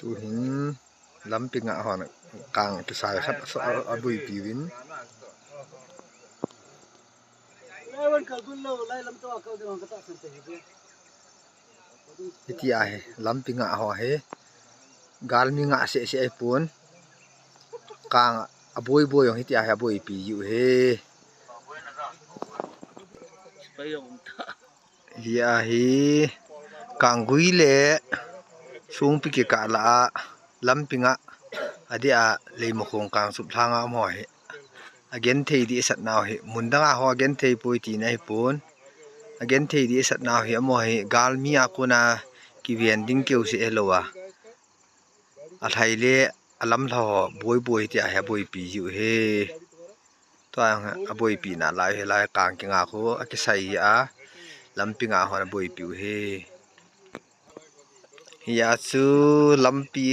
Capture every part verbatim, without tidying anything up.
Tuhin lampi ngah hon kang kisai khat a, a, aboipi uvin. Hitia hi lampi ngah ho hi galmi ngah seh seh ahipon, kang aboi boi jong hitia hi aboipi jiu hi. Hia hi kanggui le songpi kikah lah a lampi ngah, adeh a Leimakhong kang suplhang a um ho hi agenthei dehset nau hi, mun dang a ho agenthei poi tina ahipon, agenthei dehset nau hi amaho hi galmi a kona kiven ding keu seh hilou a, alhai le alamlha ho boi boi hitia hi aboipi jiu hi. Tua aboipi nalai hi lai kang kingah khu akisai hi a, lampi ngah hon aboipiu hi. Hia chu lampi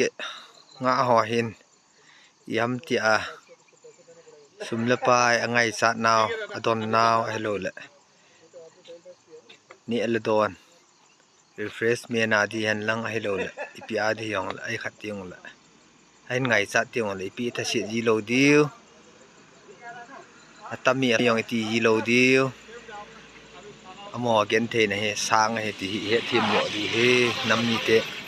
ngah ho hin iham tia sum le pai angaichat nau, adon nau ahilouleh neh le don refreshment a di hen lang ahilouleh ipi a di jongleh, ahi khat jongleh, ahin ngaichat jongleh ipi thaset jilou diu, atami jong iti jilou diu. Amaho gentheina hi sang ahi ti hi ihetthemmo diu hi nam mite.